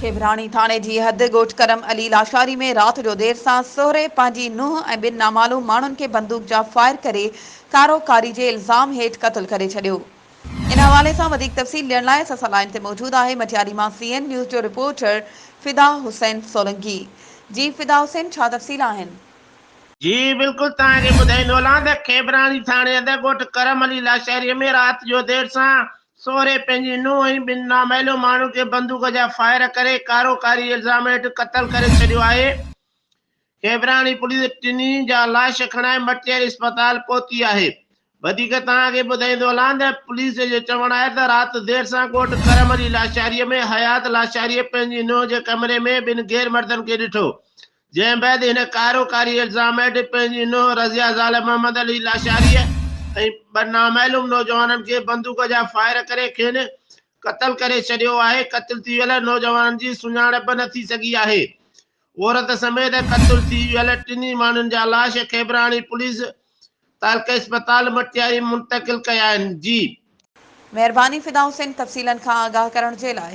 کيبراڻي ٿاڻي جي حد ڳوٺ ڪرم علي لاشاري ۾ رات جو دير سان سهري پنهنجي نونهن ۽ ٻن نامعلوم ماڻهن کي بندوق جا فائر ڪري ڪارو ڪاري جي الزام هيٺ قتل ڪري ڇڏيو. ان حوالي سان وڌيڪ تفصيل ڏيڻ لاء اسان سان لائين تي موجود آهي مٽياري مان سي اين نيوز جو رپورٽر فدا حسين سولنگي. جي فدا حسين ڇا تفصيل آهن؟ جي بلڪل توهان کي ٻڌائيندو هلان ته کيبراڻي ٿاڻي حد ڳوٺ ڪرم علي لاشاري ۾ رات جو دير سان سهري پنهنجي نونهن ۽ ٻن نامعلوم ماڻهن کي بندوق جا فائر ڪري ڪارو ڪاري الزام هيٺ قتل ڪري ڇڏيو آهي. کيبراڻي پوليس ٽنهي جا لاش کڻائي مٽياري اسپتال پهتي آهي. وڌيڪ توهان کي ٻڌائيندو هلان ته پوليس جو چوڻ آهي ته رات دير سان ڳوٺ ڪرم علي لاشاري ۾ حيات لاشاري پنهنجي نونهن جي ڪمري ۾ ٻن غير مردن کي ڏٺو جنهن بعد هن ڪارو ڪاري الزام هيٺ پنهنجي نونهن رضيه زال محمد علي لاشاريء ۽ ٻه نامعلوم نوجوانن کي بندوق جا فائر ڪري کين قتل ڪري ڇڏيو آهي، قتل ٿي ويل نوجوانن جي سڃاڻپ نه ٿي سگهي آهي. عورت سميت قتل ٿي ويل ٽنهي ماڻهن جا لاش کيبراڻي پوليس تعلقه اسپتال مٽياري منتقل ڪيا آهن. جي. مهرباني فدا حسين تفصيلن کان آگاهه ڪرڻ جي لاء.